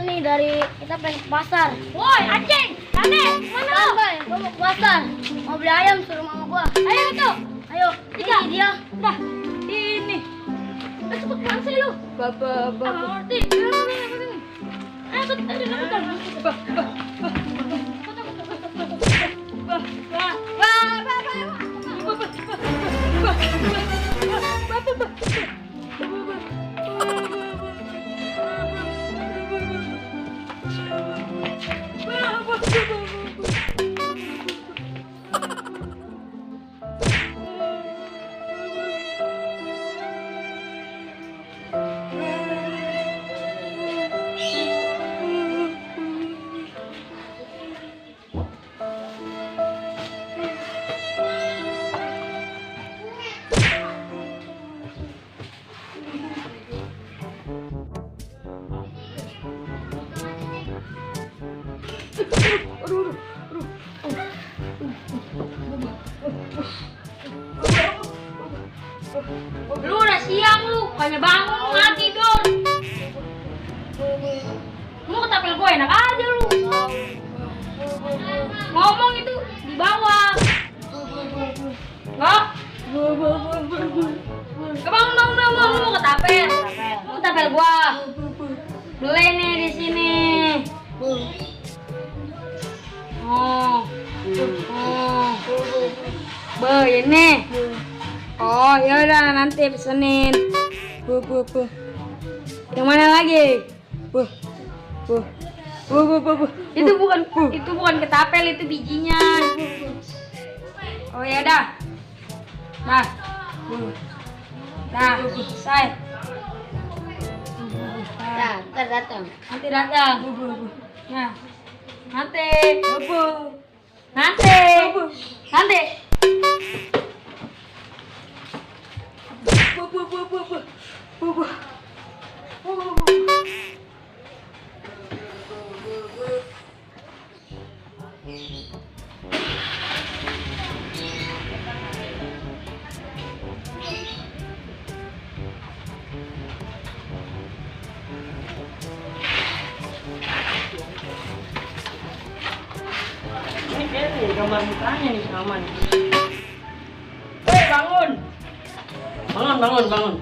Nih dari kita pengen ke pasar. Woi, anjing! Tane, mana lo? Gua mau ke pasar. Mau beli ayam suruh mama gua. Ayo itu. Ayo, Tiga. ini dia. Dah, ini. Udah cepet banget sih lu. Ngerti. Ayo ikut, Lu udah siang lu, bukannya bangun lu nggak tidur. Lu ketapel gue enak aja lu. Ngomong itu di bawah. Nggak? Kebangun, lu ketapel. Lu ketapel gua. Beli nih di sini. Oh. Ini. Oh, ya udah nanti pesenin. Yang mana lagi? Itu bukan ketapel, itu bijinya. Oh ya dah. Dah, selesai. Nah, ntar datang. Nanti datang. Nah, nanti. Ini gambar mukanya nih aman. Hei, bangun. Bangun.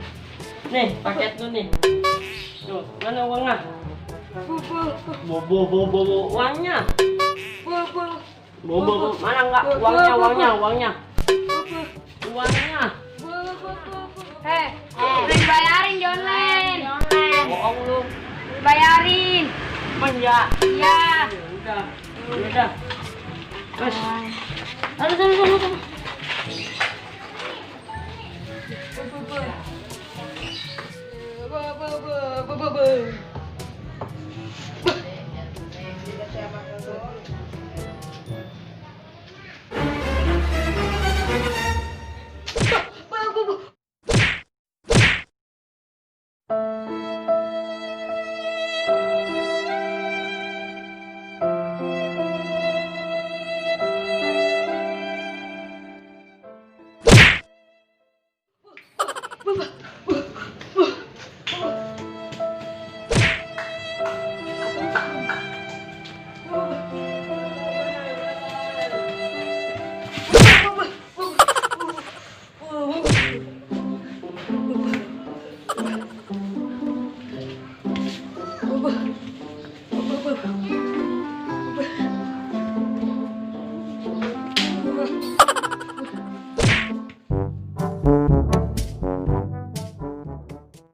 Nih, paket lu nih. Tuh, mana uangnya? Bobo uangnya. Bobo, mana enggak uangnya? Uangnya. Bayarin Jonlen. Bohong lu. Bayarin. Manja. Iya. Udah. Terus. Aduh.